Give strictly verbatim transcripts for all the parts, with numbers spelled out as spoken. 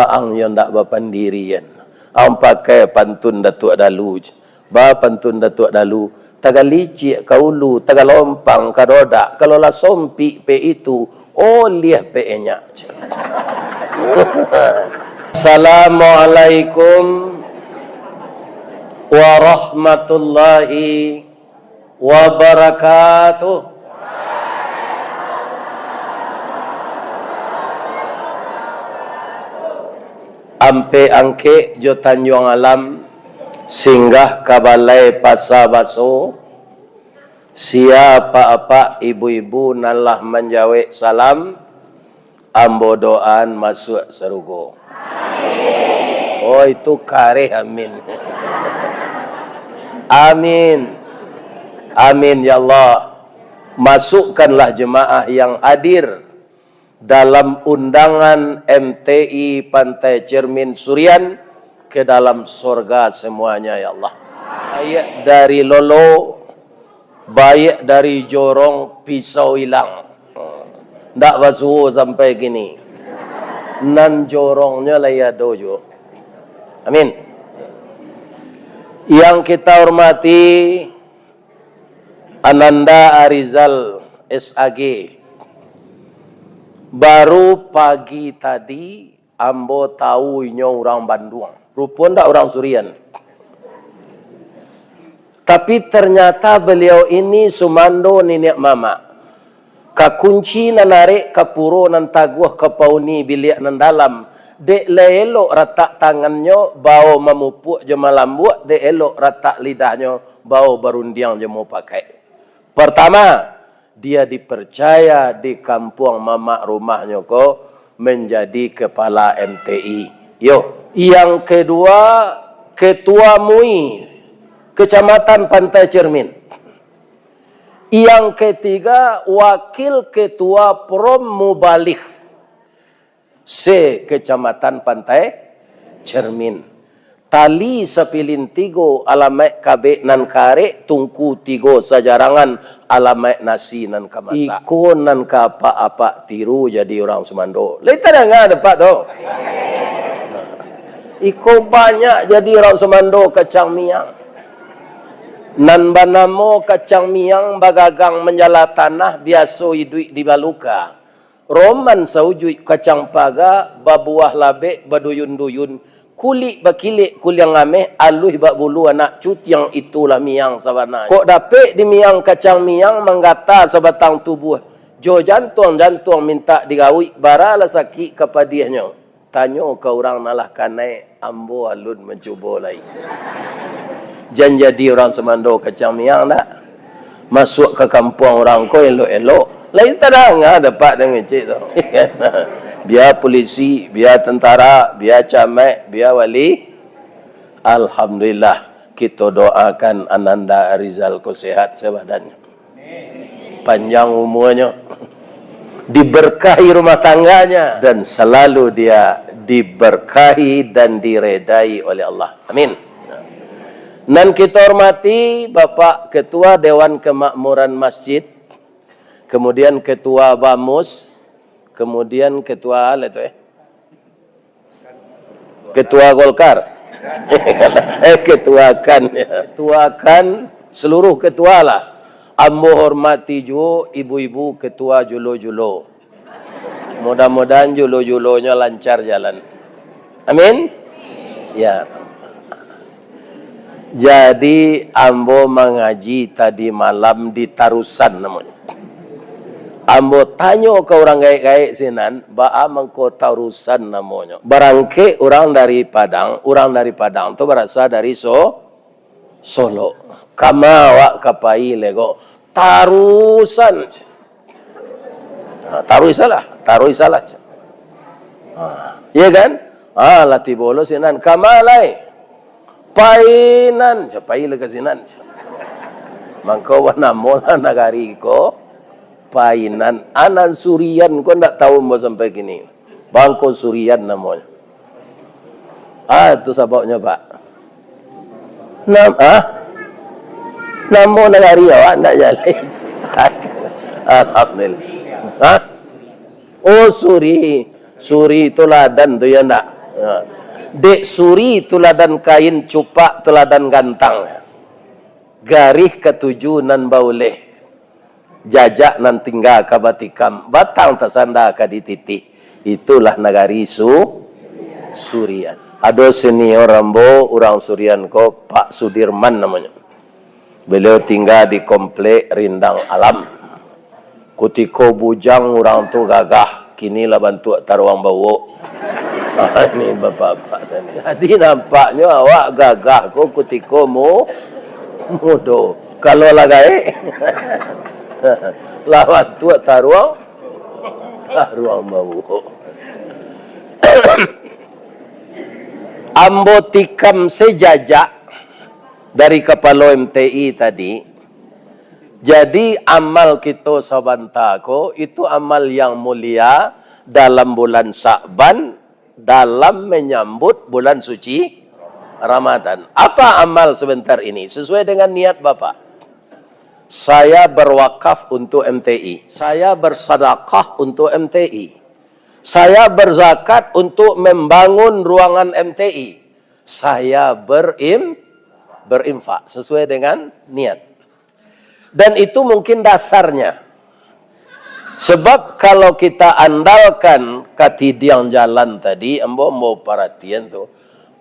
Ang yo ndak bapandirian. Ang pakai pantun Datuak Dalu je. Ba pantun Datuak Dalu, tagalicik ka ulu, tagalompang ka dodak, kalau lah sompik pek itu, oliah pek enyak. Assalamualaikum warahmatullahi wabarakatuh. Ampek Angkek jo Tanjuang Alam, singgah ka balai Pasa Baso, sia apak-apak ibu-ibu nan lah manjawek salam, ambo doaan masuak sarugo. Oh, itu kareh amin. Amin. Amin, ya Allah. Masukkanlah jemaah yang hadir dalam undangan M T I Pantai Cermin Surian ke dalam sorga semuanya, ya Allah. Baik dari Lolo, baik dari jorong pisau ilang. Ndak basuo sampai kini. Nan jorongnyo lai ado juo. Amin. Yang kita hormati, Ananda Arizal, S A G. Baru pagi tadi, ambo tahu inyo urang Banduang. Rupo ndak urang Surian. Tapi ternyata beliau ini sumando niniak mamak. Ka kunci nan arek, ka puro nan taguah, ka pauni biliak nan dalam. Dek lai elok ratak tangannyo, bao mamupuk jo malambuak, dek elok ratak lidahnyo, bao barundiang jo mupakaik. Pertama, dia dipercaya di kampuang mamak rumahnyo ko menjadi kepala M T I. Yo, yang kedua, ketua MUI Kecamatan Pantai Cermin. Yang ketiga, wakil ketua Prom Mubalih se-Kecamatan Pantai Cermin. Tali sapilin tigo, alamaik kabek nan karek, tungku tigo sajarangan, alamaik nasi nan ka masak. Iko nan ka apak-apak tiru jadi urang sumando. Lai tadanga dek apak tu? Iko banyak jadi urang sumando kacang miang. Nan banamo kacang miang bagagang manjala tanah, biaso iduik di baluka. Roman saujuik kacang paga, babuah labek, baduyun-duyun, kulik bakilek kuliang ameh, aluih bak bulu anak cutiang, itulah miang sabana. Kok dapek di miang kacang miang, manggata sabatang tubuah, jo jantuang-jantuang mintak digawik, baralah sakik ka padiahnyo. Tanyo ka urang nan lah kanai, ambo alun mancubo lai. Jan jadi urang sumando kacang miang ndak? Masuak ka kampuang urang ko elok-elok. Lai tadanga dek apak dek ngecek tu. Bia pulisi, bia tentara, bia camaik, bia wali. Alhamdulillah, kito doakan Ananda Arizal ko sehat sabadan. Panjang umuanyo, diberkahi rumah tangganya, dan selalu dia diberkahi dan diredai oleh Allah. Amin. Nan kita hormati Bapak Ketua Dewan Kemakmuran Masjid, kemudian Ketua Bamus, kemudian Ketua, apa tu, eh? Ketua Golkar. Eh, Ketua KAN. Ketua KAN, seluruh ketua lah. Ambo hormati juo ibu-ibu ketua julo-julo. Mudah-mudahan julo-julonyo lancar jalan. Amin. Ya. Jadi, ambo mangaji tadi malam di Tarusan namonyo. Ambo tanyo ka urang gaek-gaek sinan, baa mangko Tarusan namonyo. Barangkek urang dari Padang, urang dari Padang tu barasa dari So-, Solok. Kama awak ka pai lego? Tarusan. Ha, taruih salah, taruih salah. Ha, iya kan? Ha, lah tibo lo sinan. Kama lai? Painan. Pai lah ka sinan. Mangko banamo lah nagari ko Painan. Anan Surian ko ndak tahu ambo sampai kini. Bangko Surian namonyo. Ah, tu sababnyo, Pak. Nam-, ah? Namo nagari awak ndak jaleh. Alhamdulillah. Hah? Oh, Suri. Suri tu ladan tu, ya ndak? Ha. Dek suri tuladan kain, cupak tuladan gantang. Garih katuju nan bauleh, jajak nan tingga ka batikam, batang tasanda ka dititih. Itulah nagari Su-, Surian. Ado senior ambo, urang Surian ko, Pak Sudirman namonyo. Beliau tingga di Komplek Rindang Alam. Kutiko bujang urang tu gagah, kini lah bantuak taruang bauak. Ah, ini bapak-bapak tadi. Jadi nampaknyo awak gagah ko kutiko mu-, mudo. Kalau lah gaek, lah bantuak taruang, taruang bauak. Ambo tikam se jajak dari kapalo M T I tadi. Jadi, amal kito sabanta ko, itu amal yang mulia dalam bulan Sya'ban, dalam menyambut bulan suci Ramadan. Apa amal sebentar ini? Sesuai dengan niat Bapak. Saya berwakaf untuk M T I. Saya bersadakah untuk M T I. Saya berzakat untuk membangun ruangan M T I. Saya berim-, berinfak sesuai dengan niat. Dan itu mungkin dasarnya. Sebab kalau kita andalkan katidiang jalan tadi, ambo, ambo paratian tu,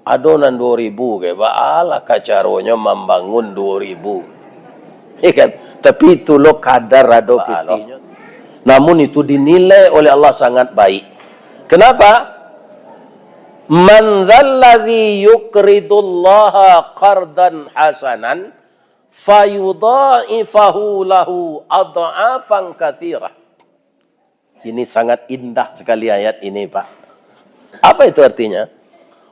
ado nan duo ribu ke, baalah ka caronyo mambangun duo ribu. Ya kan? Tapi itu lo kadar ado pitihnyo. Namun itu dinilai oleh Allah sangat baik. Kenapa? "Man dzalladzi yuqridullaha qardan hasanan fayudha'ifahu lahu adh'afan katsirah." Ini sangat indah sekali ayat ini, Pak. Apa itu artinya?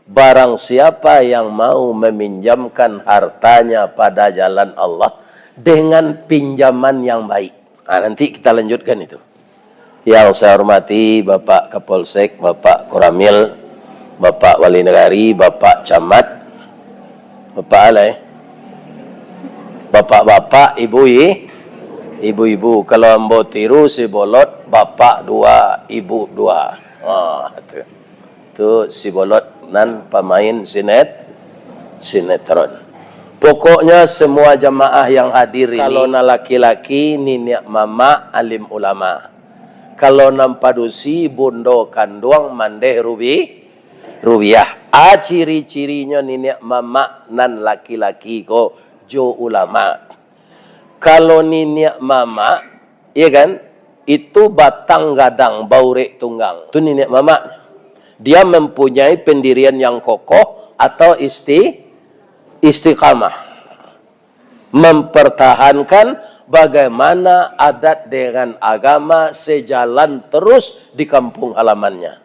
Barang siapa yang mau meminjamkan hartanya pada jalan Allah dengan pinjaman yang baik. Nah, nanti kita lanjutkan itu. Yang saya hormati Bapak Kapolsek, Bapak Koramil, Bapak Wali Nagari, Bapak Camat, Bapak Alai, Bapak-bapak, Ibu i-, Ibu-ibu. Kalau ambo tiru si Bolot, bapak dua, ibu dua. Ha, tu. Tu si Bolot nan pamain sinet-, sinetron. Pokoknya semua jamaah yang hadir ini, kalau nan laki-laki, niniak mamak, alim ulama. Kalau nan padusi, bundo kanduang, mandeh rubi-, rubiah. A ciri-cirinyo niniak mamak nan laki-laki ko jo ulama. Kalau niniak mamak, iya kan, itu batang gadang, baurek tunggang. Tu niniak mamak. Dia mempunyai pendirian yang kokoh atau isti-, istiqamah. Mempertahankan bagaimana adat dengan agama sejalan terus di kampung halamannya.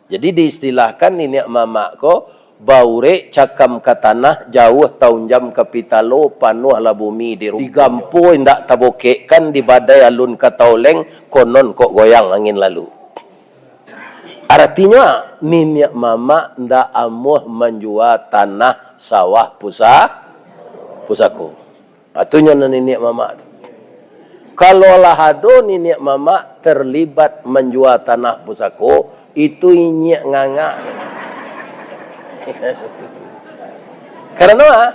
Jadi diistilahkan niniak mamak ko, baurek cakam ka tanah, jauah taunjam ka pitalo, panuahlah bumi di rumpunnyo. Digampo indak tabokekkan, dibadai alun ka taoleng, konon kok goyang angin lalu. Aratinyo, niniak mamak ndak amuah manjua tanah sawah pusa-, pusako. Ha, tu nyo nan niniak mamak tu. Kalau lah ado niniak mamak terlibat manjua tanah pusako, itu inyiak ngangak. Karano, ha,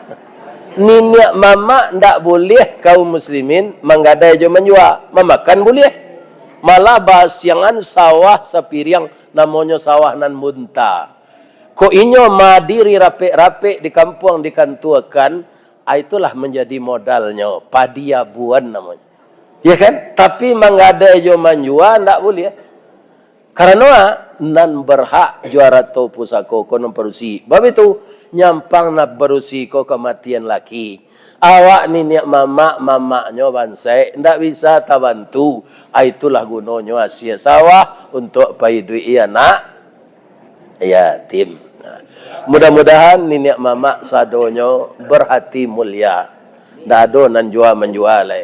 niniak mamak ndak buliah kaum muslimin manggadai jo manjua, mamakan buliah. Malah basiangan sawah sapiriang, namonyo sawah nan munta. Kok inyo madiri rapek-rapek di kampuang dikantuakan, ah, itulah manjadi modalnyo, padi abuan namonyo. Ya kan? Tapi manggadai jo manjua ndak buliah. Karano, ah, nan berhak jo arato pusako ko nan padusi. Bab itu, nyampang nan padusi ko kamatian laki. Awak niniak mamak, mamaknyo bansaik, ndak bisa tabantu. Ah, itulah gunonyo asia sawah untuak paiduik-i anak yatim. Nah, mudah-mudahan niniak mamak sadonyo berhati mulia. Ndak ado nan jua manjua lai.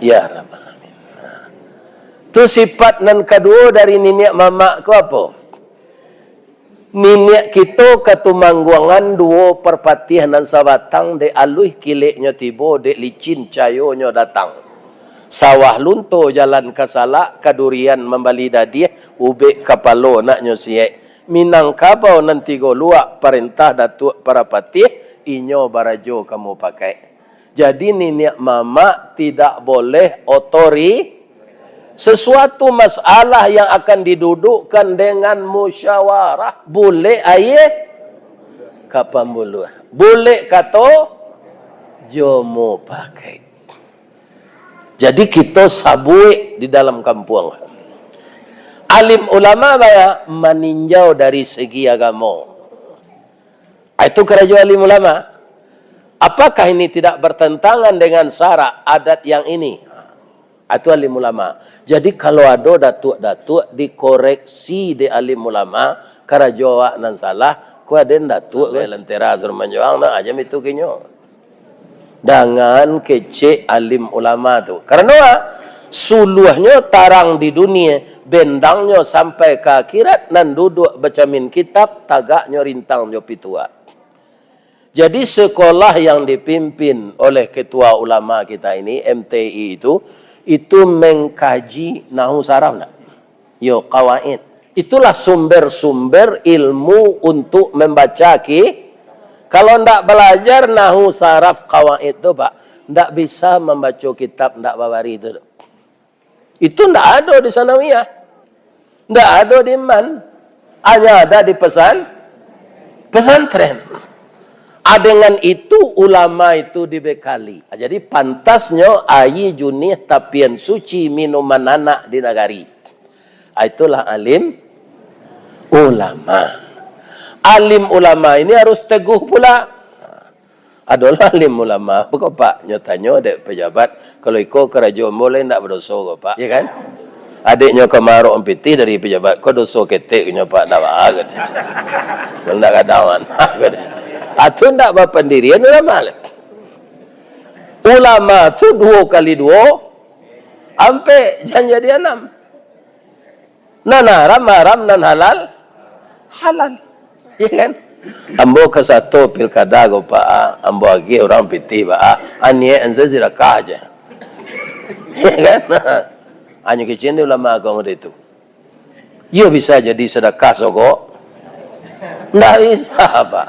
Ya Rabbal Alamin. Nah. Tu sifat nan kaduo dari niniak mamak ko apo? Niniak kito Katumangguangan duo Parpatiah nan sabatang, dek aluih kileknyo tibo, dek licin cayonyo datang. Sawah lunto jalan ka salak, kadurian mambali dadiah, ubek kapalo naknyo siek. Minangkabau nan tigo luak, parentah Datuak Parapatih, inyo barajo ka mupakaik. Jadi, niniak mamak tidak boleh otori-, sesuatu masalah yang akan didudukkan dengan musyawarah, bulek aia ka pambuluah, bulek kato jo mupakaik. Jadi, kito sabuik di dalam kampuang. Alim ulama baya maninjau dari segi agamo. Ah, itu karajo alim ulama. Apakah ini tidak bertentangan dengan syarak adat yang ini? Ah, itu alim ulama. Jadi, kalau ado datuak-datuak dikoreksi dek alim ulama, karajo awak nan salah, ko aden datuak, ko lentera suruh manjoang, nah, aja itu kinyo. Dangan kecek alim ulama tu. Karano, ah, suluahnyo tarang di dunia, bendangnyo sampai ka akhirat, nan duduak bacamin kitab, tagaknyo rintang jo pituah. Jadi, sekolah yang dipimpin oleh ketua ulama kita ini, M T I itu, itu mengkaji nahu saraf ndak? Yo, kawaid. Itulah sumber-sumber ilmu untuk membaca ki-, kalau ndak balajar nahu saraf kawaid tu, Pak, ndak bisa mambaco kitab ndak babari tu. Itu ndak ado di sanawiyah. Ndak ado di man. Hanya ada di pesan-, pesantren. Ah, dengan itu ulama itu dibekali. Ah, jadi pantasnyo aia junih tapian suci minuman anak di nagari. Ah, itulah alim ulama. Alim ulama ini harus teguh pula. Adolah alim ulama, apo ko, Pak? Nyo tanyo dek pejabat, "Kalau iko karajo ambo lai ndak badoso ko, Pak?" Iyo kan? Adiknyo ka maarok pitih dari pejabat, "Ko doso ketek nyo, Pak?" "Ndak baa," kato. "Kalau ndak gadang mah," kato. Atu ndak bapandirian ulama lai. Ulama tu duo kali duo, ampek, jan jadi anam. Nan haram, haram, nan halal, halal. Iyo kan? Ambo ka sato pilkada ko, Pak, ah, ambo agiah urang pitih, Pak, ah, aniaik ansa sadakah aja. Iyo kan? Hanyo kecek dek ulama ko mode tu. Iyo bisa jadi sadakah sogok? Ndak bisa, Pak.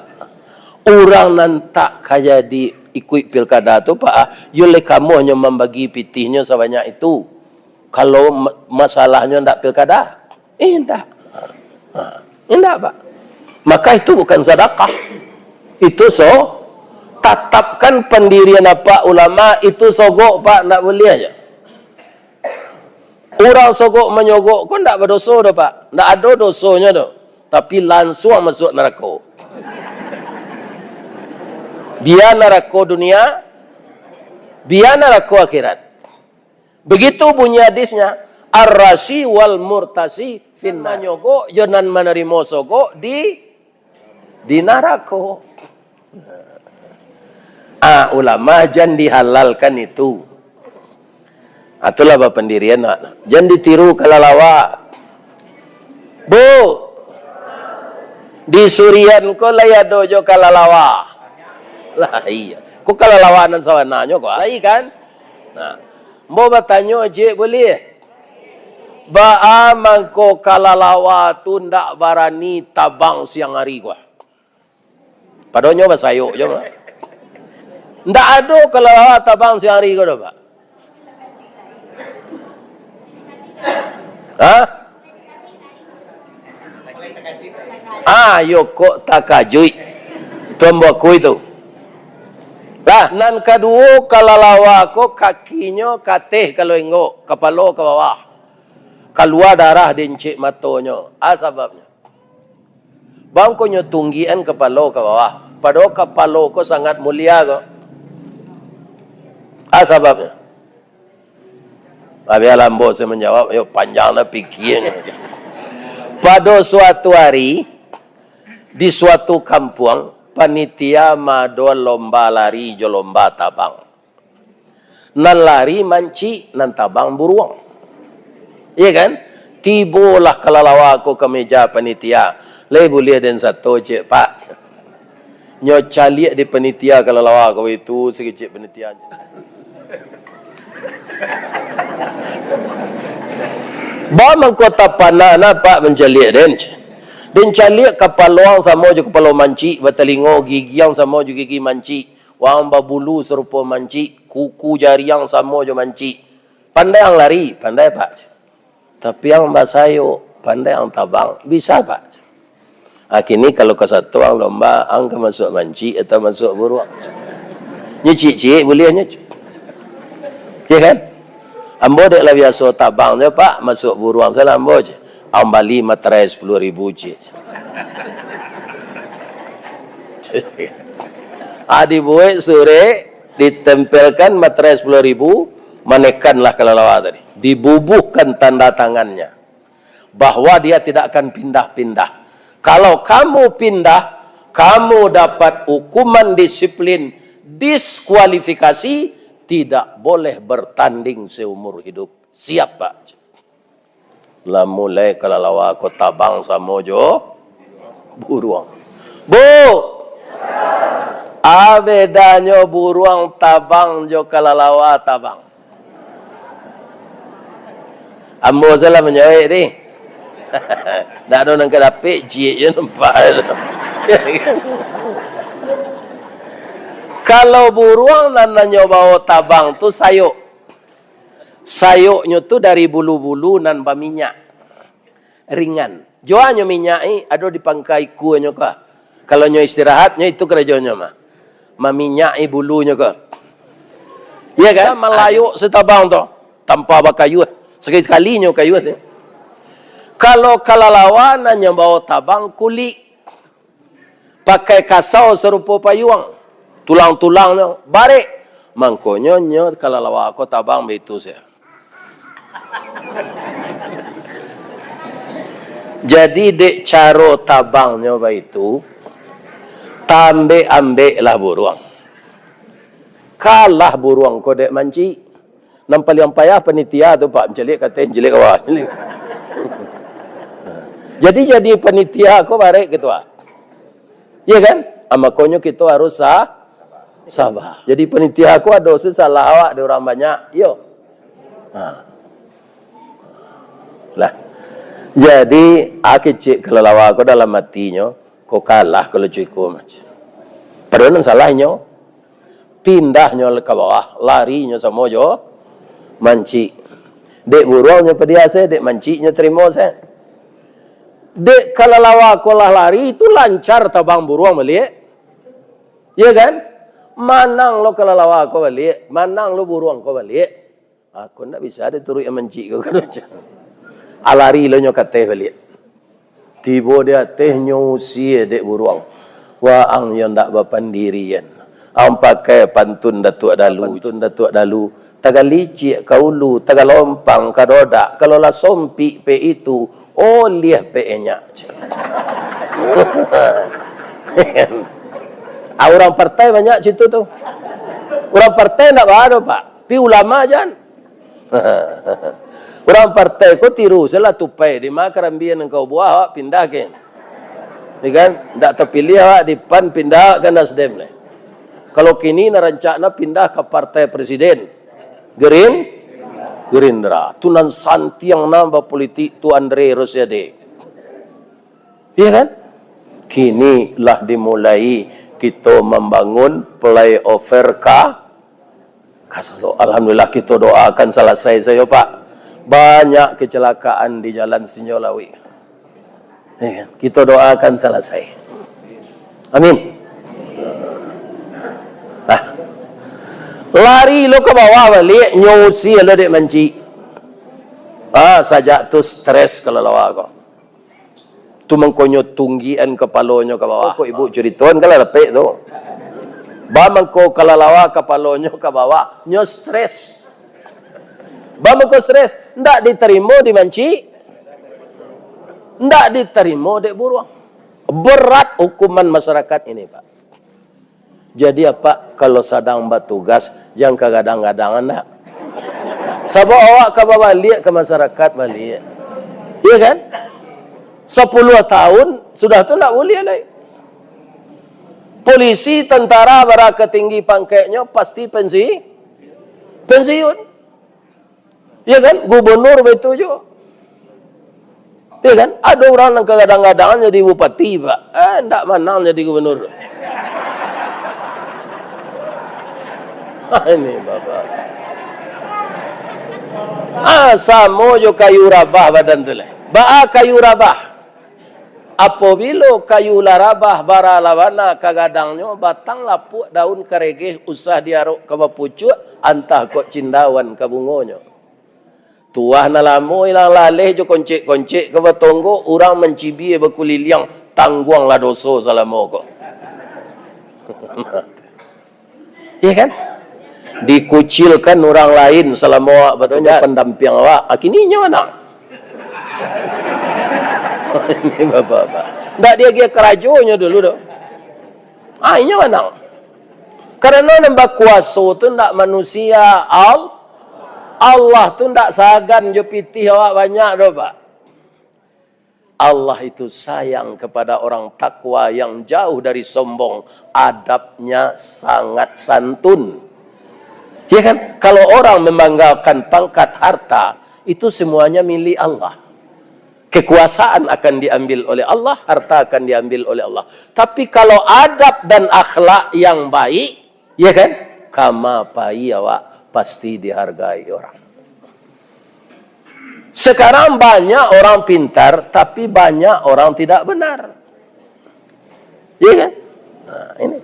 Urang nan tak ka jadi ikuik pilkada tu, Pak, ah, iyo lai kamuahnyo mambagi pitihnyo sabanyak itu. Kalau ma-, masalahnyo ndak pilkada? Indak. Ha, indak, Pak. Maka itu bukan sadakah. Itu so-, tatapkan pandirian apak ulama, itu sogok, Pak, ndak buliah aja. Urang sogok manyogok ko ndak badoso doh, Pak. Ndak ado dosonyo doh. Tapi lansuang masuak narako. Bia narako dunia, bia narako akhirat. Begitu bunyi hadisnya, "Ar-rashi wal murtashi finnar." Manyogok jo nan manarimo sogok di, di narako. Ah, ulama jan dihalalkan itu. Ah, itulah bapandirian, nak. Jan ditiru kalalawa. Bu, di Surian ko lai ado jo kalalawa. Lah, iyo. Ko kalalawa nan sabananyo ko, lai kan? Nah, ambo batanyo ciek buliah. Baa mangko kalalawa tu ndak barani tabang siang ari ko? Padonyo basayok jo, Pak. Ndak ado kalalawa tabang siang ari ko doh, Pak. Hah? Ah, yo kok takajuik. Tuan buah kui tu. Lah, nan kaduo, kalalawa ko kakinyo kateh kalau enggok, kapalo ka bawah. Kalua darah di encik matonyo. Ah, sababnyo. Bangkonyo tunggian kapalo ka bawah. Padahal kapalo ko sangat mulia ko. Ah, sababnyo. Bialah ambo sajo manjawab, yo panjang lah pikianyo. Pado suatu ari, di suatu kampuang, panitia maadoan lomba lari jo lomba tabang. Nan lari mancik, nan tabang buruang. Iyo kan? Tibolah kalalawa ko ka meja panitia. Lai buliah den sato ciek, Pak? Nyo caliak di panitia kalalawa ko itu, sakecek panitia. Baa mangko tapanah nah, Pak, mancaliak den? Den caliak kapalo ang samo jo kapalo mancik, batalingo gigi ang samo jo gigi mancik, waang babulu sarupo mancik, kuku jari ang samo jo mancik. Pandai ang lari, pandai, Pak. Tapi ang basayok, pandai ang tabang, bisa, Pak. Ah, kini kalau ka sato ang lomba, ang ka masuak mancik atau masuak buruang? Nyo ciek-ciek buliahnyo. Ya kan? Ambo dek lah biaso tabang jo, Pak, masuak buruang salah ambo je. Ang bali materai sapuluah ribu ciek. Ah, dibuek surek, ditempelkan materai sapuluah ribu, manekanlah kalalawa tadi. Dibubuhkan tanda tangannya bahwa dia tidak akan pindah-pindah. Kalau kamu pindah, kamu dapat hukuman disiplin, diskualifikasi, tidak boleh bertanding seumur hidup. Siap, Pak? Lah mulai kalalawa ko tabang samo jo buruang. Bu! A bedanyo buruang tabang jo kalalawa tabang? Ambo salah manjawek ni. Ndak ado nan ka dapek, ciek je nampak. Kalau buruang nan nanyo bao tabang tu sayok. Sayoknyo tu dari bulu-bulu nan baminyak, ringan. Juanyo minyak i ado di pangka ikuanyo ka. Kalau nyo istirahat, nyo itu karajonyo mah. Maminyaki bulunyo ka. Iya kan? Malayok satabang tu, tanpa bakayuah. Sakali-sakali nyo kayuah tu. Kalau kalalawa nan nyo bao tabang kulik, pakai kasau sarupo payuang, tulang-tulangnyo barek. Mangkonyo nyo kalalawa ko tabang baitu sajo. Jadi, dek caro tabangnyo baitu, taambek-ambeklah buruang. Kalah buruang ko dek mancik. Nan paliang payah panitia tu, Pak, mancaliak ka ateh, mancaliak ka bawah. Jadi, jadi panitia ko barek gitu, ah. Iya kan? Ah, makonyo kito harus sa-, saba. Jadi panitia ko ado se salah awak dek urang banyak, iyo. Ha. Lah. Jadi, ah, kecek kalalawa ko dalam atinyo, ko kalah kalau cuko mah. Padahal nan salah inyo. Pindahnyo ka bawah, larinyo samo jo mancik. Dek buruang nyo padiah se, dek mancik nyo tarimo se. Dek kalalawa ko lah lari, itu lancar tabang buruang baliak. Iya kan? Manang lo kalalawa ko baliak, manang lo buruang ko baliak. Aku ndak bisa dituruik mancik ko, kan. Alari lo nyo ka ateh baliak. Tibo di ateh nyo usie dek buruang. Waang yo ndak bapandirian. Ang pakai pantun Datuak Dalu. Pantun Datuak Dalu. Tagalicik ka ulu, tagalompang ka dodak. Kalau lah sompik pek itu, oliah pek enyak. Ah, urang partai banyak situ tu. Urang partai ndak baa doh, Pak. Pi ulama jan. Urang partai ko tiru salah tupai, di ma karambia nan kau buah, awak pindah ke. Ya kan? Ndak tapiliah awak di PAN, pindah ka Nasdem leh. Kalau kini nan rancak nah pindah ka partai presiden. Gerin-, Gerindra. Tu nan santiang nah bapolitik tu Andre Rosiade. Iya kan? Kini lah dimulai kito mambangun flyover ka, ka Solok. Alhamdulillah, kito doakan salasai sajo, Pak. Banyak kecelakaan di jalan Sinjolawik. Iya kan? Kito doakan salasai. Amin. Nah. Lari lo ka bawah baliak, nyo usie lo dek mancik. Ah, sajak tu stres kalalawa ko. Tu mangkonyo tunggian kapalonyo ka bawah. Kok ibu curitoan, kan lah dapek tu. Ba mangko kalalawa kapalonyo ka bawah, nyo stres. Ba mangko stres, ndak ditarimo di mancik, ndak ditarimo dek buruang. Berat hukuman masyarakat ini, Pak. Jadi, Apak, kalau sadang batugas, jan kagadang-gadang, ndak. Sabab awak ka babaliak ka masyarakat baliak. Iya kan? Sapuluah tahun, sudah tu ndak buliah lai. Polisi, tentara, bara ka tinggi pangkeknyo, pasti pensi-, pensiun. Iya kan? Gubernur baitu juo. Ya kan? Ado urang nan kagadang-gadang jadi bupati, Pak. Eh, ndak manang jadi gubernur. Ah, ini Bapak. Ah, samo jo kayu rabah badan tu lah. Baa kayu rabah? Apabilo kayu lah rabah, bara lah bana kagadangnyo, batang lapuak, daun karegeh, usah diarok ka bapucuak, antah kok cindauan ka bungonyo. Tuah nan lamo ilang laleh jo koncek-koncek ka batonggo, urang mancibia bakuliliang, tangguanglah doso salamo ko. Iya kan? Dikucilkan urang lain salamo awak batugas, pandampiang awak, ah, kini inyo manang. Ini bapak-bapak. Ndak diagiah karajonyo dulu doh. Ah, inyo manang. Karano nan bakuaso tu ndak manusia, Al-, Allah tu ndak sagan jo pitih awak banyak doh, Pak. Allah itu sayang kepada orang takwa yang jauh dari sombong, adabnya sangat santun. Ya kan? Kalau orang membanggakan pangkat, harta, itu semuanya milik Allah. Kekuasaan akan diambil oleh Allah, harta akan diambil oleh Allah. Tapi kalau adab dan akhlak yang baik, ya kan? Kama pai awak pasti dihargai orang. Sekarang banyak orang pintar, tapi banyak orang tidak benar. Iya kan? Nah, ini.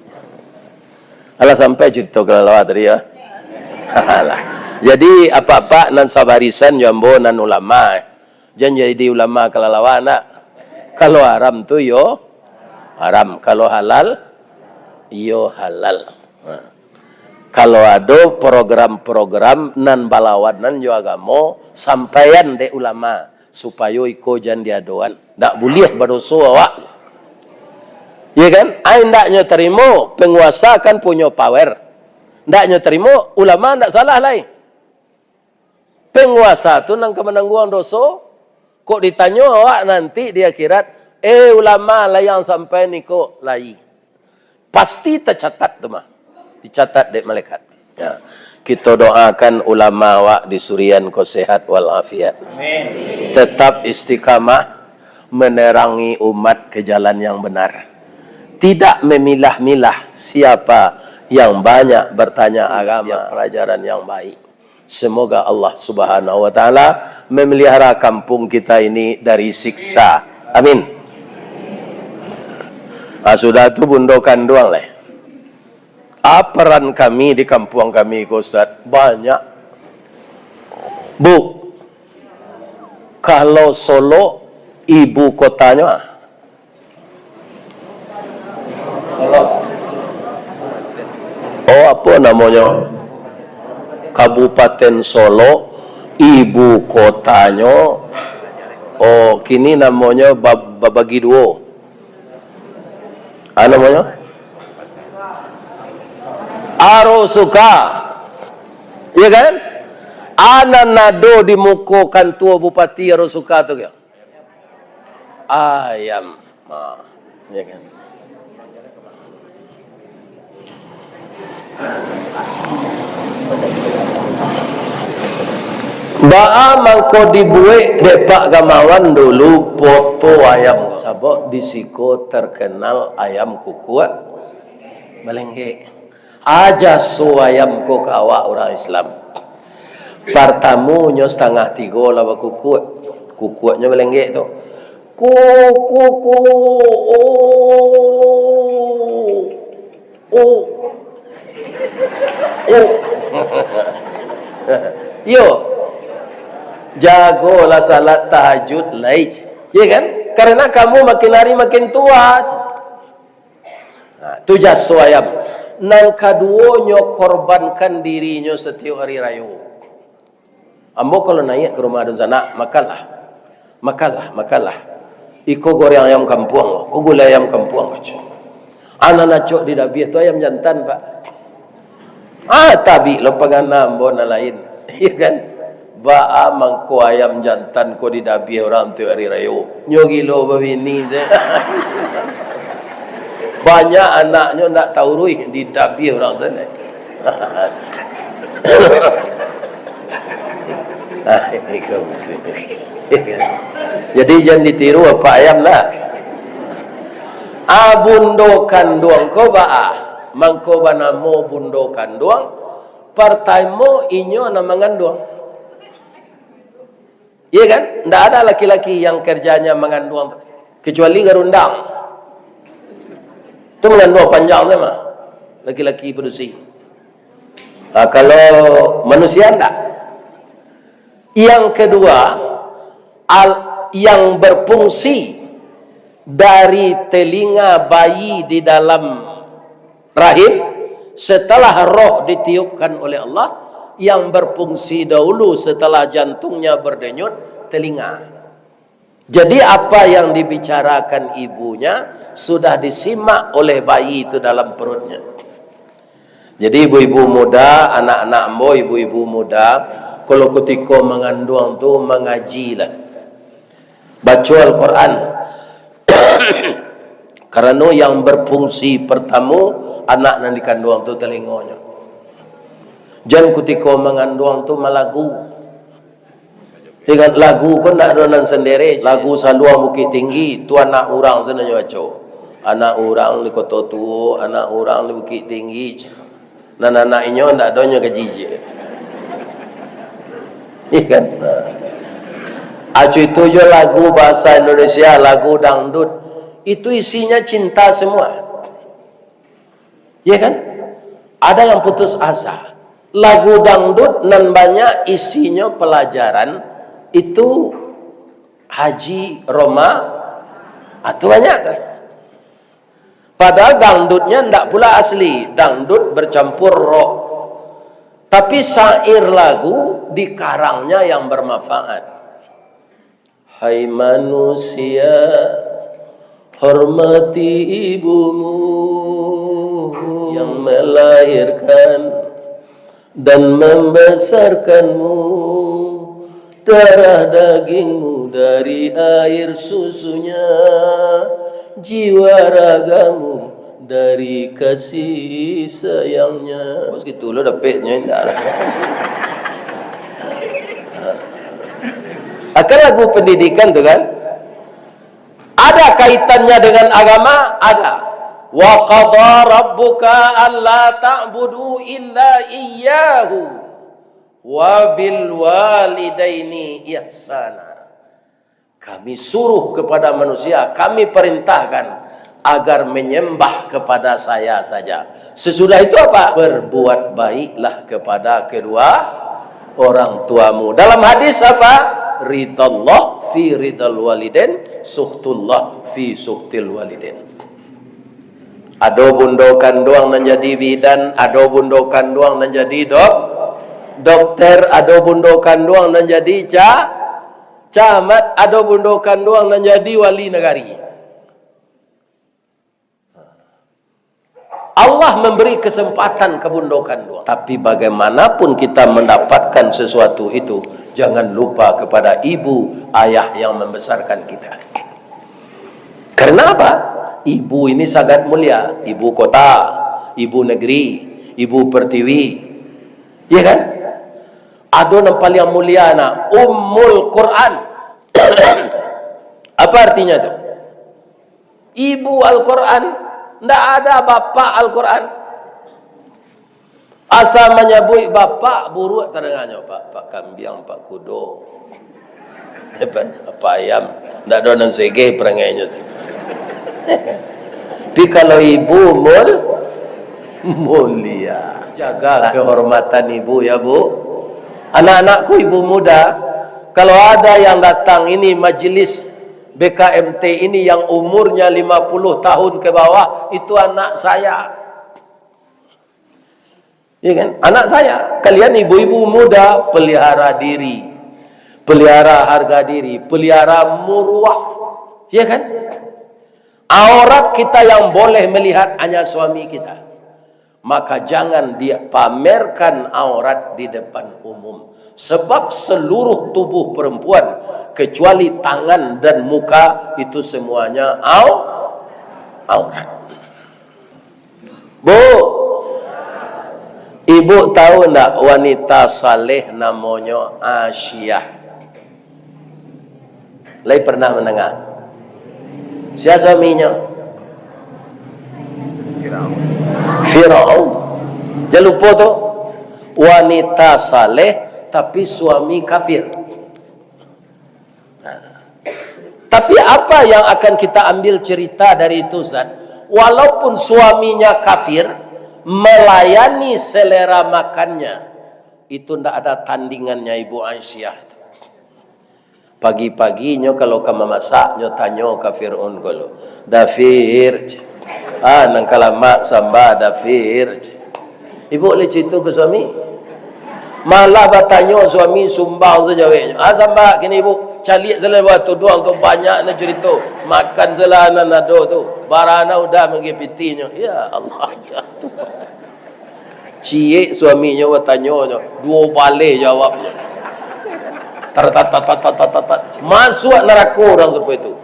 Alah sampai carito kalalawa tadi ya. Alah. Jadi apak-apak nan sabarisan jo ambo nan ulama, jan jadi ulama kalalawa nak. Kalau haram tu yo haram, kalau halal iyo halal. Nah. Kalau ado program-program nan balawanan jo agamo, sampaian dek ulama, supayo iko jan diadoan. Ndak buliah badoso awak. Iya kan? Ai ndak nyo tarimo, penguasa kan punyo power. Ndak nyo tarimo, ulama ndak salah lai. Penguasa tu nan ka manangguang doso. Kok ditanyo awak nanti di akhirat, "Eh, ulama, lai ang sampai niko?" Lai. Pasti tacatat tu mah. Dicatat dek malaikat. Ya. Kito doakan ulama awak di Surian ko sehat walafiat. Amin. Tetap istiqamah menerangi umat ke jalan yang benar. Tidak memilah-milah siapa yang banyak bertanya agama, pelajaran yang baik. Semoga Allah Subhanahu wa Ta'ala memelihara kampung kita ini dari siksa. Amin. Ah, sudah tu bundo kanduang leh. Apa peran kami di kampuang kami ko, Ustaz? Banyak. Bu, kalau Solok ibu kotanyo, ah? Oh, apo namonyo? Kabupaten Solok, ibu kotanyo, oh, kini namonyo Ba-, Babagi Duo. Ah, namonyo? Arosuka. Iya kan? Ah, nan ado di muko kantua bupati Arosuka tu, kyo? Ayam. Ha, ya kan? Baa mangko dibuek dek Pak Gamawan dulu poto ayam? Sabab di siko terkenal ayam kukuak balenggek. Aja so ayam ko ka awak urang Islam. Partamo nyo satangah tigo lah bakukuak. Kukuaknyo balenggek tu. Ku, ku, ku, oh, oh, oh. Yo, jagolah salat tahajud lai. Ya kan? Karena kamu makin hari makin tua. Nah, tu jaso ayam. Nan kaduonyo, korbankan dirinyo satiok hari rayo. Ambo kalau naiak ka rumah dunsanak, makanlah. Makanlah, makanlah. Iko goreng ayam kampuang, ko gulai ayam kampuang, baco. Anan acok di dabiah tu ayam jantan, Pak. Ah, tabik lo pangana ambo nan lain. Iya kan? Baa mangko ayam jantan ko di dabiah urang tu hari rayo. Nyo gilo babini se. Banyak anaknyo ndak tauruih di dabiah urang sana. Ah, ini kaum muslimin. Jadi, jan ditiru apak ayam lah. A, bundo kanduang ko baa, mangko banamo bundo kanduang, partamo inyo nan manganduang. Iya kan? Ndak ada laki-laki yang kerjanya manganduang, kecuali garundang. Itu manganduang panjang tu mah, laki-laki padusi. Nah, kalau manusia ndak. Yang kedua, al-, yang berfungsi dari telinga bayi di dalam rahim, setelah roh ditiupkan oleh Allah, yang berfungsi dahulu setelah jantungnya berdenyut, telinga. Jadi, apa yang dibicarakan ibunya sudah disimak oleh bayi itu dalam perutnya. Jadi, ibu-ibu muda, anak-anak ambo, ibu-ibu muda, kalau kutiko manganduang tu, mangajilah. Baco Al-Quran. Karano yang berfungsi pertamo anak nan dikanduang tu talingonyo. Jan kutiko manganduang tu malagu. Ingat, lagu ko ndak ado nan sendiri. Lagu Saluang Bukik Tinggi, tu anak urang tu nan nyo baco. Anak urang di Koto Tuo, anak urang di Bukik Tinggi. Nan anak inyo ndak ado nyo gaji je. Iya kan? Nah. Acu itu jo lagu bahasa Indonesia, lagu dangdut. Itu isinya cinta semua. Iya kan? Ada yang putus asa. Lagu dangdut nan banyak isinyo pelajaran itu Haji Roma, ah, tu banyak tu. Padahal dangdutnya ndak pula asli, dangdut bercampur rock. Tapi syair lagu dikarangnya yang bermanfaat. Hai manusia, hormati ibumu yang melahirkan dan membesarkanmu, darah dagingmu dari air susunya, jiwa ragamu dari kasih sayangnya. Bos gitu lo dapatnya indah. Akan lagu pendidikan tu kan? Ada kaitannya dengan agama? Ada. Wa qada rabbuka alla ta'budu illa iyyahu wa bil walidaini ihsana. Kami suruh kepada manusia, kami perintahkan agar menyembah kepada Saya saja. Sesudah itu apa? Berbuat baiklah kepada kedua orang tuamu. Dalam hadis apa? Ridallah fi ridal walidain, sukhtullah fi sukhtil walidain. Ado bundo kanduang nan jadi bidan, ado bundo kanduang nan jadi dok-, dokter, ado bundo kanduang nan jadi ca-, camat, ado bundo kanduang nan jadi wali nagari. Allah memberi kesempatan ka bundo kanduang. Tapi bagaimanapun kita mendapatkan sesuatu itu, jangan lupa kepada ibu, ayah yang membesarkan kita. Karena apa? Ibu ini sangat mulia. Ibu kota, ibu negeri, ibu pertiwi. Ya kan? Ado nan paling mulia, nak, Ummul Quran. Apa artinya tu? Ibu Al-Quran, ndak ada bapak Al-Quran. Asa manyabuik bapak, buruak tadanganyo, Pak, Pak Kambiang, Pak Kudo. Hebat, Pak Ayam, ndak ado nan segeh perangainyo tu. Tapi kalau ibu mul-, mulia. Jaga kehormatan ibu ya, Bu. Anak-anakku, ibu muda, kalau ada yang datang ini majelis B K M T ini yang umurnya lima puluh tahun ke bawah, itu anak saya. Ya kan? Anak saya. Kalian ibu-ibu muda, pelihara diri. Pelihara harga diri, pelihara muruah. Ya kan? Aurat kita yang boleh melihat hanya suami kita. Maka jangan dipamerkan aurat di depan umum. Sebab seluruh tubuh perempuan, kecuali tangan dan muka, itu semuanya au-, aurat. Bu, ibu tahu ndak wanita saleh namonyo Asiah? Lai pernah mandanga? Sia suaminyo? Firaun. Jan lupo tu, wanita saleh tapi suami kafir. Nah. Tapi apa yang akan kita ambil cerita dari itu, Ustaz? Walaupun suaminya kafir, melayani selera makannya, itu ndak ada tandingannya Ibu Aisyah itu. Pagi-pagi nyo kalau ka mamasak, nyo tanyo ka Fir'aun ko lo, "Dafir, ah, nan ka lamak samba, Dafir." Ibu lai carito ka suami. Malah batanyo suami, sumbang sajo jaweknyo. "Ah, samba kini, Ibu. Caliak salah buah tuduang tu, banyak nan carito. Makan salah nan ado tu. Barana udah manggia pitihnyo." Ya Allah, ya Tuhan. Ciek suaminyo batanyo, duo baleh jawabnyo. Tar, tar, tar. Masuak narako urang sampai tu.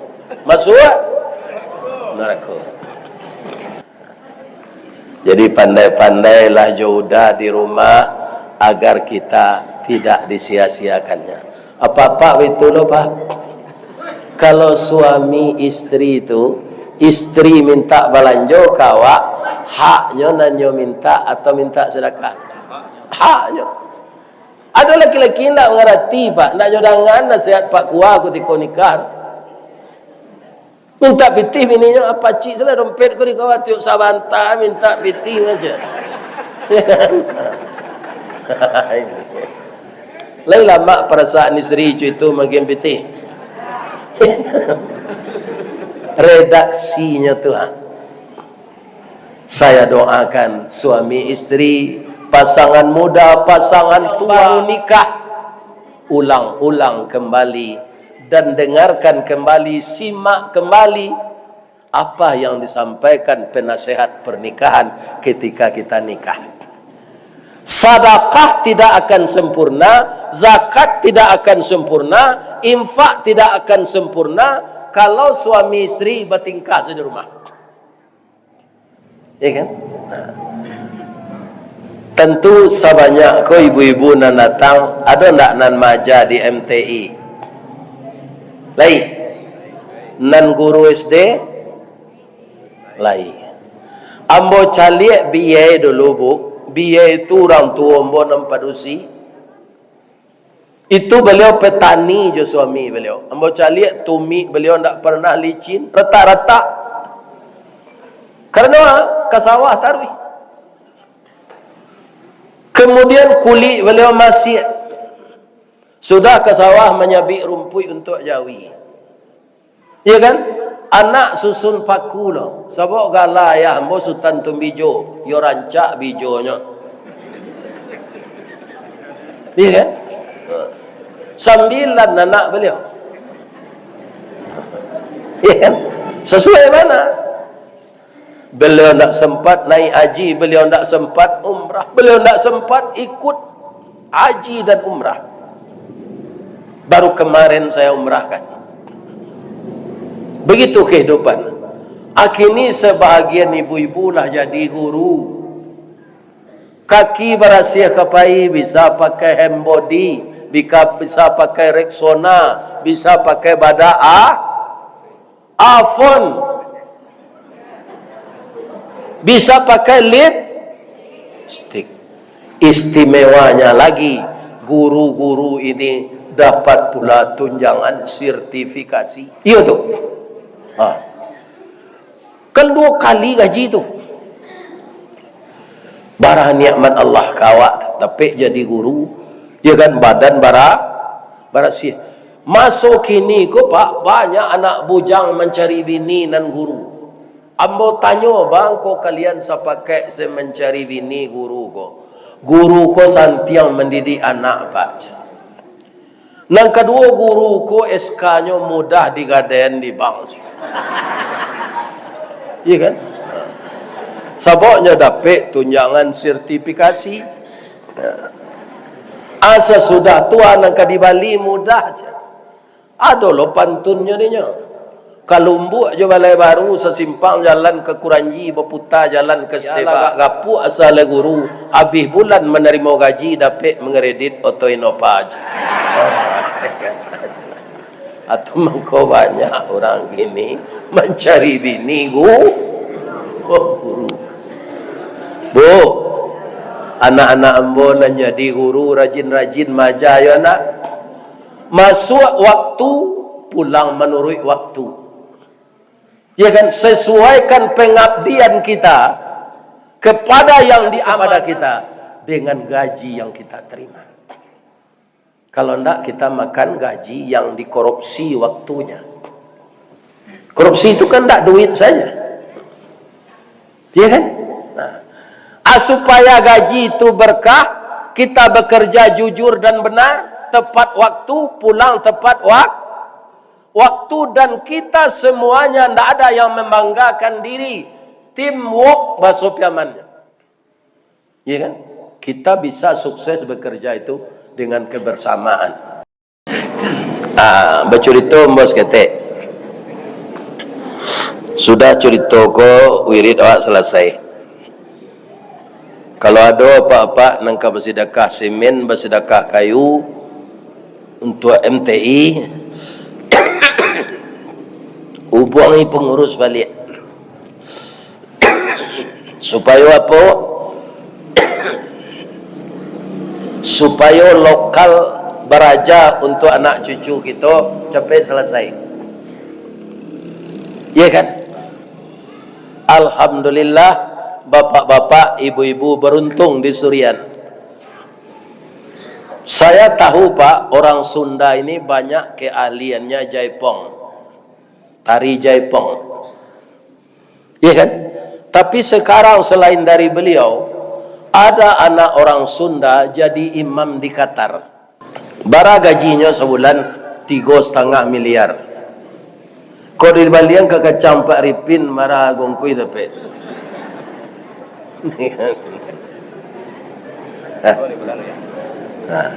Masuak narako. Jadi, pandai-pandailah jo uda di rumah, agar kita tidak disia-siakannya. Apak-apak baitulah, Pak. Kalau suami istri tu, istri minta balanjo ka awak, haknyo nan nyo minta atau minta sadakah? Haknyo. Ado laki-laki indak mangarati, Pak, indak nyo dangan nasihat Pak Kua kutiko nikah. Minta pitih bininyo, "Ah, pacik salah dompet ko di kawah, tiok sabanta minta pitih aja." Lai lamak parasaan istri icu itu manggia pitih. Redaksinyo tu, ha. Saya doakan suami istri, pasangan muda, pasangan tua, baru nikah, ulang-ulang kembali dan dengarkan kembali, simak kembali apa yang disampaikan penasehat pernikahan ketika kita nikah. Sadakah tidak akan sempurna, zakat tidak akan sempurna, infak tidak akan sempurna, kalau suami istri batingkah sajo di rumah. Ya kan? Nah. Tantu sabanyak ko ibu-ibu nan datang, ado ndak nan maaja di M T I? Lai. Nan guru S D? Lai. Ambo caliak biyai dulu, Bu. Biyai tu urang tuo ambo nan padusi. Itu baliau petani jo suami baliau. Ambo caliak tumik baliau ndak pernah licin, ratak-ratak. Karano ka sawah taruih. Kemudian kulik baliau masiak. Sudah ka sawah manyabik rumpuik untuak jawi. Iya kan? Anak susun paku lo. Sabab gala ayah ambo Sutan Tumbijo, yo rancak bijonyo. Iya kan? Sambilan anak baliau. Iya kan? Sasuai bana. Beliau ndak sempat naik haji, beliau ndak sempat umrah, beliau ndak sempat ikut haji dan umrah. Baru kemarin saya umrahkan. Begitu kehidupan. Kini sebahagian ibu-ibu lah jadi guru. Kaki barasiah ka pai, bisa pakai hand body, bika-, bisa pakai Rexona, bisa pakai badak, ah, Avon. Bisa pakai lipstick. Istimewanya lagi, guru-guru ini dapat pula tunjangan sertifikasi. Iyo tu. Ha. Kan duo kali gaji tu. Bara nikmat Allah ka awak, dapek jadi guru, ya kan, badan bara-, barasiah. Maso kini ko, Pak, banyak anak bujang mancari bini nan guru. Ambo tanyo, bang, ko kalian sapakek se mancari bini guru ko? Guru ko santiang mandidik anak, Pak. Nan kaduo, guru ko S K-nyo mudah digadaian di bank. Iya kan? Sababnyo dapek tunjangan sertifikasi. Asa sudah tu nan ka di Bali mudah ja. Ado lo pantunnyo dinyo. Kalumbuak jo Balai Baru, sasimpang jalan ka Kuranji, baputa jalan ka Sitebak. Lagak gapuak asa lai guru, abih bulan manarimo gaji, dapek mangkredit oto Innova. Atau mangko banyak urang kini mancari bini gu-, guru. Bu, anak-anak ambo nan jadi guru, rajin-rajin maaja yo, nak. Masuak waktu, pulang manuruik waktu. Ya kan? Sesuaikan pengabdian kita kepada yang diamanahkan kita dengan gaji yang kita terima. Kalau ndak, kita makan gaji yang dikorupsi waktunya. Korupsi itu kan ndak duit saja. Ya kan? Nah. Ah, supaya gaji itu berkah, kita bekerja jujur dan benar, tepat waktu, pulang tepat wak-, waktu, dan kita semuanya ndak ada yang membanggakan diri. Teamwork, bahaso Piamannya. Ya kan? Kita bisa sukses bekerja itu dengan kebersamaan. Ah, bacurito ambo saketek. Sudah curito ko, wirid awak salasai. Kalau ado apak-apak nan ka basidakah simen, basidakah kayu untuak M T I, hubungi pangurus baliak. Supayo apo? Supayo lokal baraja untuak anak cucu kito capek salasai. Iya kan? Alhamdulillah, bapak-bapak, ibu-ibu beruntung di Surian. Saya tahu, Pak, orang Sunda ini banyak keahliannya jaipong. Tari jaipong. Iya kan? Tapi sekarang selain dari beliau, ada anak orang Sunda jadi imam di Qatar. Bara gajinyo sabulan? Tigo satangah miliar. Kok dibalian ka kacang Pak Ripin, bara gongkui dapek. Nah.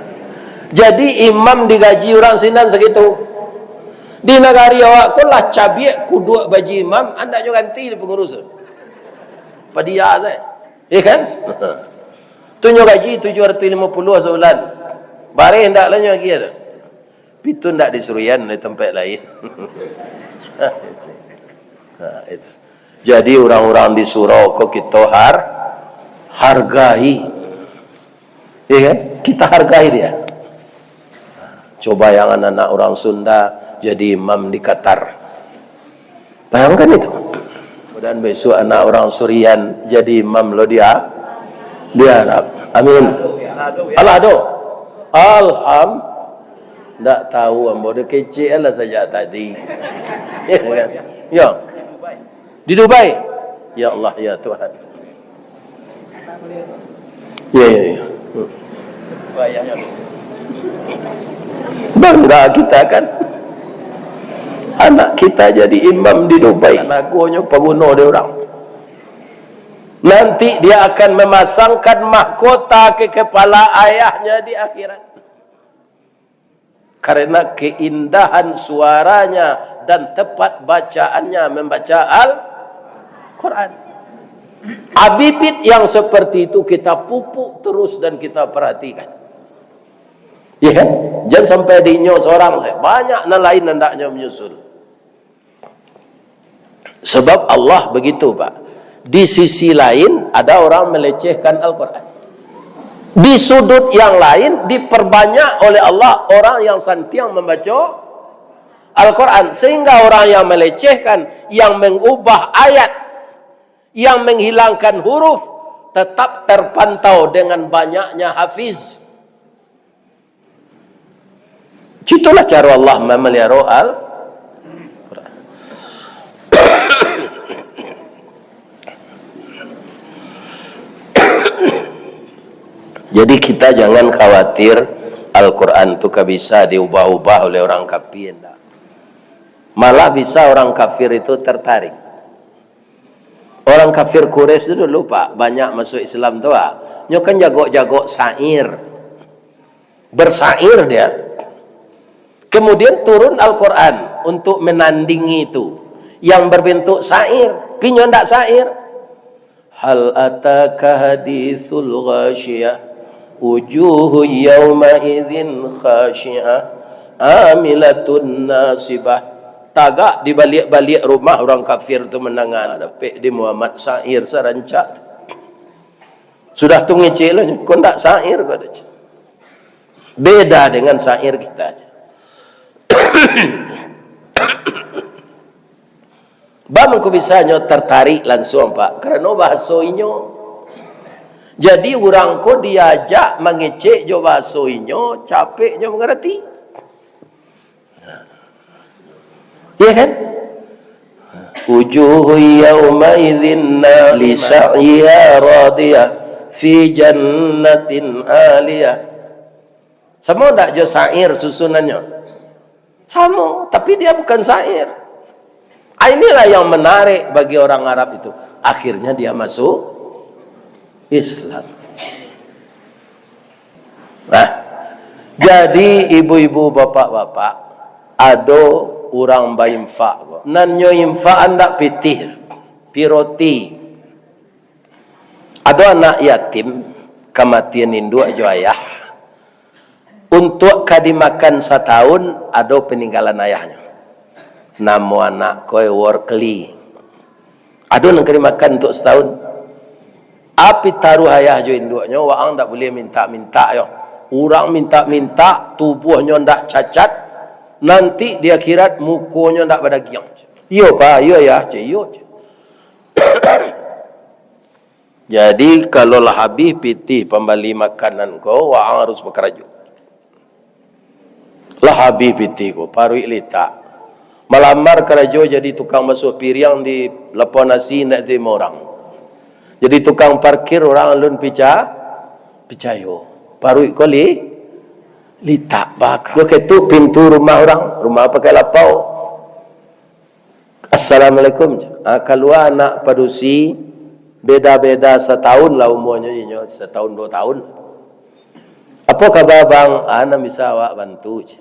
Jadi imam digaji urang sinan sagitu. Di nagari awak ko lah cabiak kuduak baji imam, andaknyo ganti di pangurus tu. Padia sae. Iya kan? Tu nyo gaji tujuh ratuih limo puluah sabulan. Bareh ndak lah nyo agiah tu. Pitu ndak di Surian, di tampek lain. Nah, itu. Jadi urang-urang di surau ko kito har-, hargai. Iya kan? Kita hargai dia. Coba yang anak-anak orang Sunda jadi imam di Qatar. Bayangkan itu. Mudah-mudahan besok anak orang Surian jadi imam lo di A-, di Arab. Amin. Alah, do. Alham-, ndak tahu ambo, dah kecek lah sajak tadi. Ya. Di Dubai. Ya Allah, ya Tuhan. Ya, ya, ya. Bangga kita kan. Anak kita jadi imam di Dubai. Nagonyo paguno dek urang. Nanti dia akan memasangkan mahkota ke kepala ayahnya di akhirat. Karena keindahan suaranya dan tepat bacaannya membaca Al-Quran. Bibit yang seperti itu kita pupuk terus dan kita perhatikan. Ya kan? Jangan sampai dinyo seorang saja. Banyak nan lain hendaknya menyusul. Sebab Allah begitu, Pak. Di sisi lain, ada orang melecehkan Al-Quran. Di sudut yang lain, diperbanyak oleh Allah orang yang santiang membaca Al-Quran. Sehingga orang yang melecehkan, yang mengubah ayat, yang menghilangkan huruf, tetap terpantau dengan banyaknya hafiz. Itulah cara Allah memelihara Al-Quran. Jadi kita jangan khawatir Al-Quran tu ka bisa diubah-ubah oleh orang kafir, ndak. Malah bisa orang kafir itu tertarik. Orang kafir Quraisy tu dulu, Pak, banyak masuk Islam tu, ah. Nyo kan jagok-jagok syair. Bersair dia. Kemudian turun Al-Quran untuk menandingi itu. Yang berbentuk syair, tapi nyo ndak syair. Hal ataka hadisul ghasyiyah, wujuhu yawma idzin khasyiah, Amilatun nasibah. Tagak di baliak-baliak rumah urang kafir tu mandanga, dapek di Muhammad syair sarancak tu. Sudah tu ngecek lah, "Ko ndak syair ko," dah cek. Beda dengan syair kita, cek. Ba mangko bisa nyo tertarik langsung, Pak? Karano bahaso inyo. Jadi, urang ko diajak mangecek jo bahaso inyo, capek nyo mangarati. Iya kan? Wujuhu yauma'idzin na'imah, li sa'yiha radiyah, fi jannatin aliyah. Samo ndak jo syair susunannyo? Samo, tapi dia bukan syair. Ah, inilah yang menarik bagi orang Arab itu. Akhirnya dia masuk Islam. Nah, jadi ibu-ibu, bapak-bapak, ado urang bainfak ko. Nan nyo infak andak pitih, piroti. Ado anak yatim, kamatian induak jo ayah. Untuak ka dimakan satahun, ado paninggalan ayahnyo. Namo anak ko Workeli. Ado nan ka dimakan untuak satahun. Api taruah ayah jo induaknyo, waang ndak buliah mintak-mintak yo. Urang mintak-mintak, tubuahnyo ndak cacat, nanti di akhirat mukonyo ndak badagiang. Iyo, Pak, iyo, Yah, cek, iyo, cek. Jadi, kalau lah habih pitih pambali makanan ko, waang harus bakarajo. Lah habih pitih ko, paruik litak. Malamar karajo jadi tukang basuah piriang di lapau nasi, indak tarimo urang. Jadi tukang parkir, urang alun pica-, picayo. Paruik ko li-, litak bak. Yo ketuk pintu rumah urang, rumah pakai lapau. "Assalamualaikum." Ah, kalua anak padusi, beda-beda satahun lah umuanyo, inyo satahun duo tahun. "Apo kaba, Bang?" "Ah, nan bisa awak bantu," cek.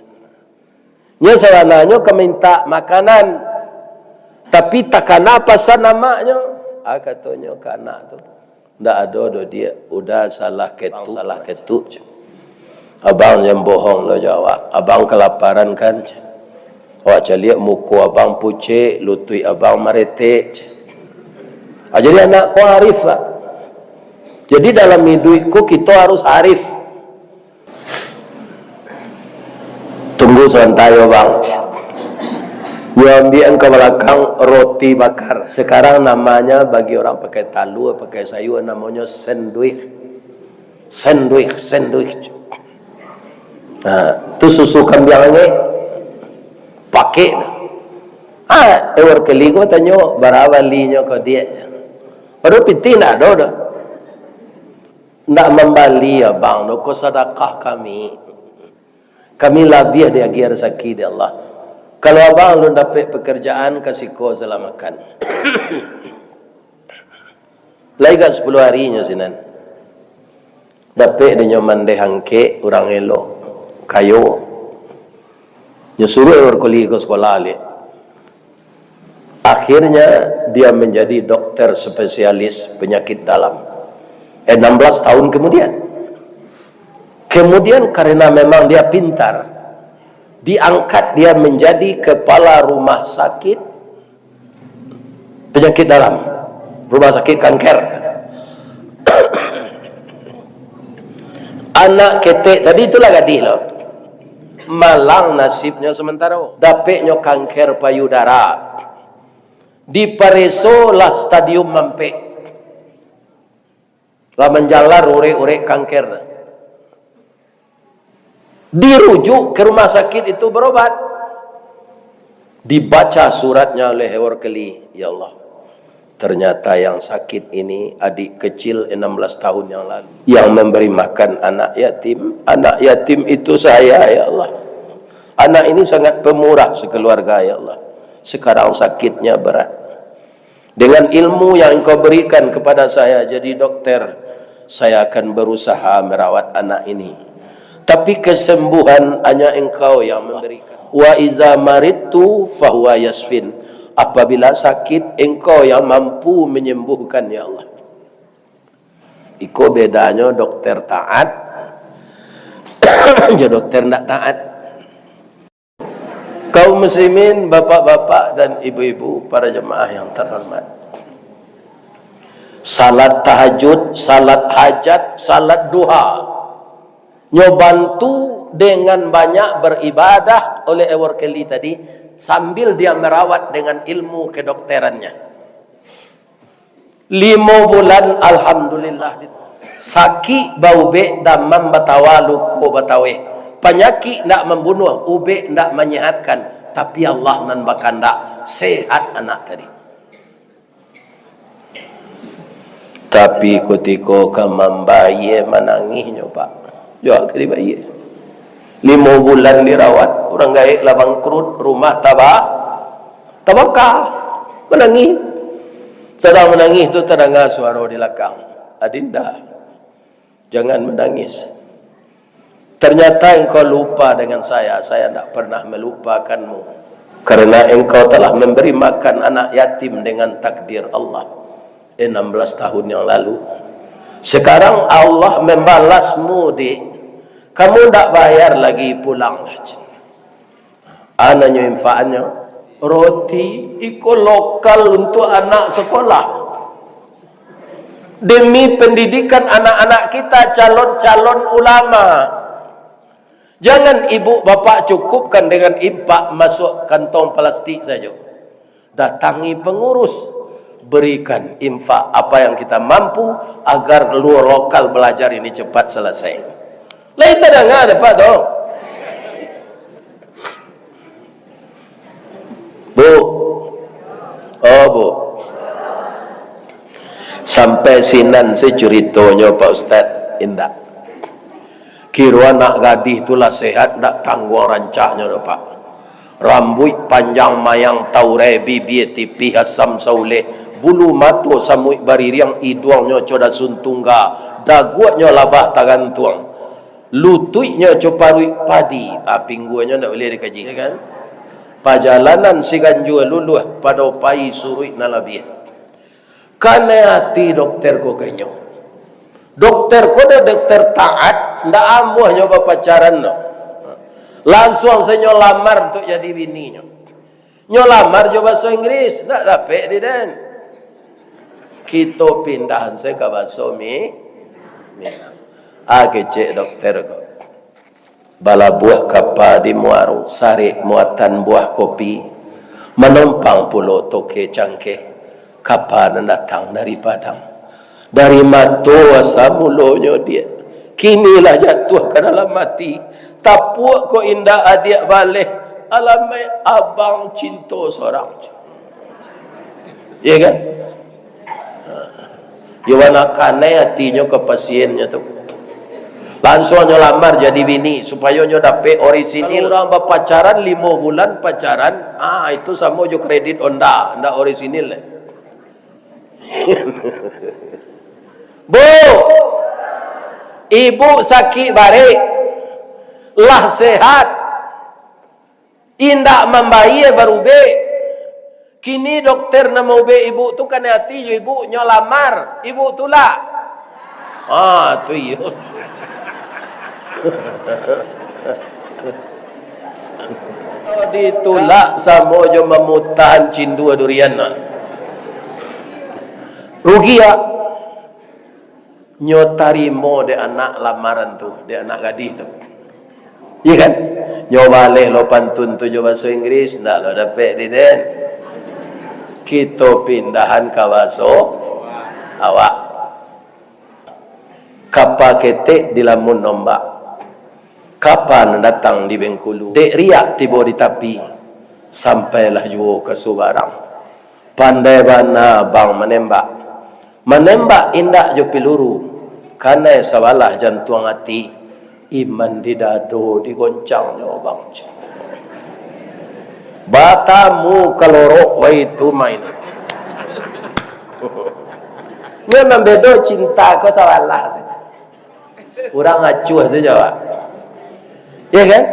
Nyo sabananyo ka mintak makanan, tapi takana pasan amaknyo. Ah, katonyo ka anak tu. "Ndak ado doh, Diak. Uda salah ketuk, salah ketuk, cek. Abang jan bohong lo jo awak. Abang kalaparan kan, cek. Awak caliak muko abang pucek, lutuik abang maretek, cek." Ah, jadi anak ko arif, Pak. Jadi dalam iduik ko kito harus arif. "Tunggu sabanta yo, Bang." Nyo ambiakan ka balakang roti bakar. Sekarang namanya bagi orang pakai talua, pakai sayur, namonyo sandwich. Sandwich, sandwich. Nah, tu susu kambiang angek. Pakek tu. Ah, Workeli ko tanyo, "Bara balinyo ko, Diak?" Padahal pitih ndak ado doh. "Ndak mambali, Abang, doh, ko sadakah kami. Kami labiah diagiah rasaki dek Allah. Kalau Abang alun dapek pekerjaan, ka siko salah makan." Lai agak sapuluah ari nyo sinan. Dapek dek nyo mandeh angkek, urang elok, kayo. Nyo suruah Workeli ko sekolah baliak. Akhirnya, dia menjadi dokter spesialis penyakit dalam. Enam belas tahun kemudian. Kemudian, karena memang dia pintar, diangkat dia menjadi kepala rumah sakit penyakit dalam, rumah sakit kanker. Anak ketek tadi itulah gadih lo. Malang nasibnyo sementaro. Dapeknyo kanker payudara. Dipareso lah stadium ampek. Lah manjalar urek-urek kanker tu. Dirujuk ke rumah sakit itu berobat. Dibaca suratnya oleh Workeli, "Ya Allah, ternyata yang sakit ini adik kecil enam belas tahun yang lalu, yang memberi makan anak yatim. Anak yatim itu saya, ya Allah. Anak ini sangat pemurah sekeluarga, ya Allah. Sekarang sakitnya berat. Dengan ilmu yang Engkau berikan kepada saya jadi dokter, saya akan berusaha merawat anak ini. Tapi kesembuhan hanya Engkau yang memberikan. Wa iza maridtu fahuwa yasfin. Apabila sakit, Engkau yang mampu menyembuhkan, ya Allah." Iko bedanyo dokter taat jo dokter ndak taat. Kaum muslimin, bapak-bapak dan ibu-ibu, para jemaah yang terhormat. Salat tahajud, salat hajat, salat duha. Nyo bantu dengan banyak beribadah oleh Ewer Kelly tadi, sambil dia merawat dengan ilmu kedokterannya. Limo bulan, alhamdulillah. Sakik baubek, damam batawa, luko bataweh. Panyakik ndak mambunuah, ubek ndak manyehatkan, tapi Allah nan bakandak, sehat anak tadi. Tapi kutiko ka mambayie manangihnyo, Pak. Juo ka dibayie. Limo bulan dirawat, urang gaek lah bangkrut, rumah taba-, tabaka. Manangih. Sadang manangih tu tadanga suaro di lakang, "Adinda, jangan menangis. Ternyata engkau lupa dengan saya, saya ndak pernah melupakanmu. Karena engkau telah memberi makan anak yatim dengan takdir Allah enam belas tahun yang lalu. Sekarang Allah membalasmu, Dik. Kamu ndak bayar lagi, pulanglah." Anaknyo infakannyo, roti, iko lokal untuk anak sekolah. Demi pendidikan anak-anak kita, calon-calon ulama. Jangan ibu bapak cukupkan dengan infak masuk kantong plastik saja. Datangi pengurus, berikan infak apa yang kita mampu agar luar lokal belajar ini cepat selesai. Lai tadanga dek Pak tu? Bu. Oh, Bu. Sampai sinan se curitonyo, Pak Ustaz? Indak. Kiro anak gadih tu lah sehat, ndak tangguang rancahnyo doh, Pak. Rambuik panjang mayang taurai, bibia tipih asam sauleh, bulu mato samuik baririang, iduangnyo co dasun tungga, daguaknyo labah tagantuang, lutuiknyo co paruik padi, ah, pingguangnyo ndak buliah dikaji, ya kan? Pajalanan si ganjua luluah, pado pai suruik nan labiah. Kanai ati dokter ko ka inyo. Dokter ko do dokter taat, ndak amuah nyo bapacaran do. Lansuang se nyo lamar untuak jadi bininyo. Nyo lamar jo baso Inggris, ndak dapek di den. Kito pindahan se ka baso Mi-, Minang. Ah, kecek dokter ko. Balabuah kapa di Muaro, sarek muatan buah kopi, manumpang pulo toke cangkeh, kapa nan datang dari Padang. Dari mato asa mulonyo, Diak, kini lah jatuah ka dalam ati. Tapuak ko indak adiak baleh, alamaik abang cinto sorang. Iya kan? Iyo bana kanai atinyo ka pasiennyo tu. Lansuang nyo lamar jadi bini, supayo nyo dapek orisinil. Kalau urang bapacaran limo bulan pacaran, ah, itu samo jo kredit Honda, ndak orisinil lai. Bu, ibu sakik barek, lah sehat. Indak mambayie barubek. Kini dokter nan maubek ibu tu kanai ati jo ibu, nyo lamar, ibu tulak. Ah, tu iyo tu. Kalau ditulak samo jo mamutahan cindua durian lah. Rugi, ah. Nyo tarimo dek anak lamaran tu, dek anak gadih tu. Iya kan? Nyo baleh lo pantun tu jo baso Inggris, ndak lo dapek di den. Kito pindahan ka baso awak. Kapa ketek dilamun ombak. Kapa nan datang di Bengkulu. Dek riak tibo di tapi, sampailah juo ka subarang. Pandai bana abang manembak. Manembak indak jo piluru, kanai sabalah jantuang ati, iman di dado digoncangnyo, bang. Batamu kalorok waitu main. Nyo nan bedo cinta ko sabalah. Urang acuah sajo, Pak. Iya kan?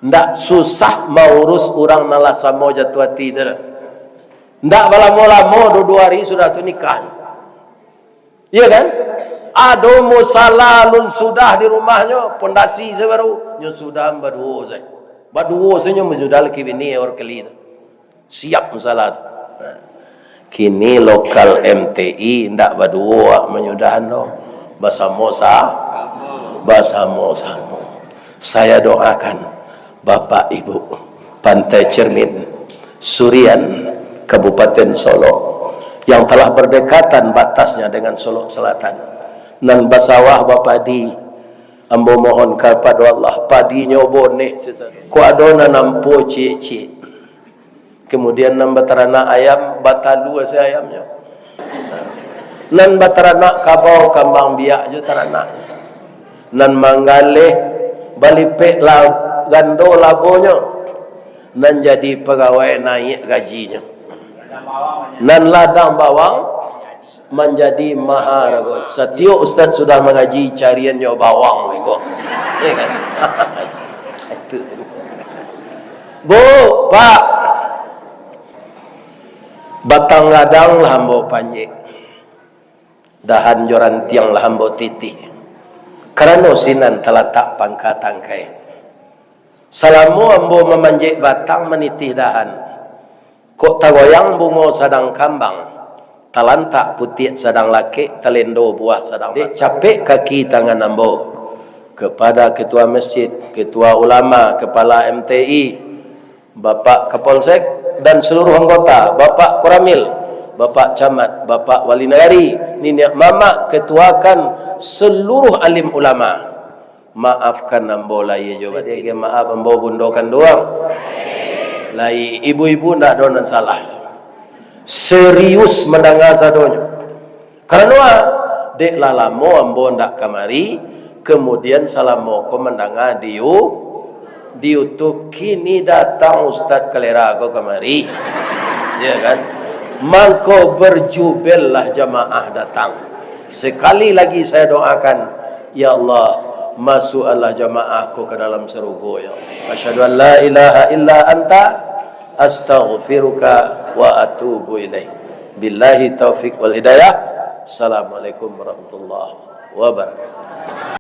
Ndak susah maurus urang nan lah samo jatuah ati tu doh. Ndak balamo-lamo, duo-duo ari sudah tu nikah. Iya kan? Ado musala alun sudah di rumahnyo, pondasi se baru, nyo sudah baduo se. Baduo sajo manyudah laki bini, or keli tu. Siap masalah tu. Kini lokal M T I ndak baduo awak manyudahan doh. Basamo sa-, basamo-samo. Saya doakan Bapak Ibu Pantai Cermin, Surian, Kabupaten Solok, yang telah berdekatan batasnya dengan Solok Selatan, nan basawah bapadi, ambo mohon kapado Allah, padinyo boneh sisa. Kok ado nan ampo ciek-ciek. Kemudian nan bataranak ayam, batalua se ayamnyo. Nan bataranak kabau, kambang biak jo taranak. Nan manggaleh, balipek la-, gando labonyo. Nan jadi pagawai, naiak gajinyo. Nan ladang bawang, manjadi maharago. Satiok ustaz sudah mangaji, cariannyo bawang iko. Ya kan? Itu sih. Bu, Pak, batang gadang lah ambo panjek, dahan jo rantiang lah ambo titih, karano sinan talatak pangka tangkai. Salamo ambo mamanjek batang, manitih dahan, kok tagoyang bungo sadang kambang, talantak putiak sadang lakek, talendo buah sadang. Dek capek kaki tangan ambo kepada ketua masjid, ketua ulama, kepala M T I, Bapak Kapolsek, dan seluruh anggota, Bapak Koramil, Bapak Camat, Bapak Wali Nagari, niniak mamak, ketuakan seluruh alim ulama. Maafkan ambo lahia jo batin. Dek maaf ambo bundo kanduang. Lahia ibu-ibu ndak ado nan salah. Serius mandanga sadonyo. Karano, ah, dek lah lamo ambo ndak kamari, kemudian salamo ko mandanga di You-, di YouTube, kini datang Ustaz Kalera ko kamari. Ya kan? Mangko berjubellah jamaah datang. Sekali lagi saya doakan, ya Allah, masukkanlah jamaah ko ke dalam sarugo, ya Allah. Asyhadu an la ilaha illa anta, astaghfiruka wa atubu ilaik. Billahi taufik wal hidayah. Assalamualaikum warahmatullahi wabarakatuh.